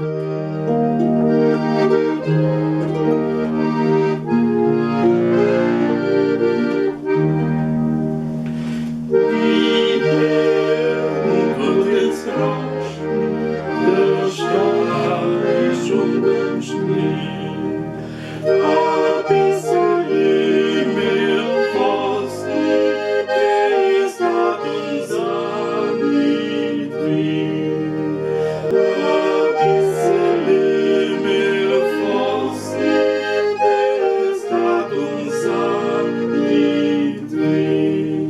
Die Erde wird jetzt raschen, der Steich und dem Schnee. A bisseli mehr Fasten, des tat uns auch nicht weh. A bisseli mehr Fasten, des tat uns auch nicht weh.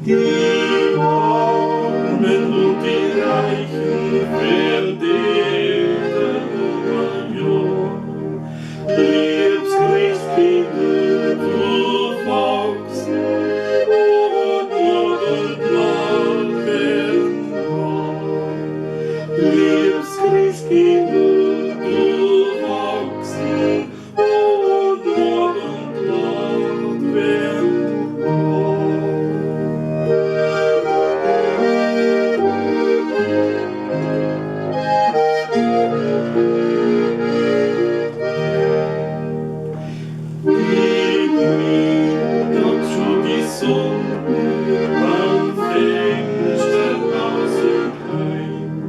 Die Armen und die Reichen werden über Liebs Christkind, du wachsen und Mord und Mord werden wahr. Liebs Christkind, du wachsen und Mord und Mord werden wahr. Gib mir doch schon die Sonne am Fenster aus und ein.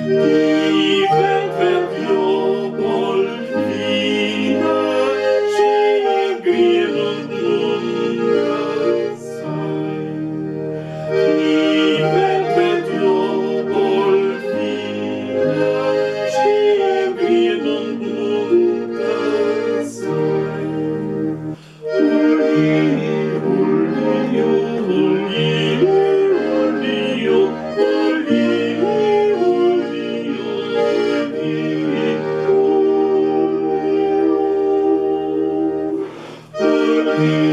Die Welt wird ja bald wieder schön grün und munter sein. Die Welt wird ja bald wieder schön grün und munter sein. Uli, uli, uli, uli, uli, uli, uli, uli.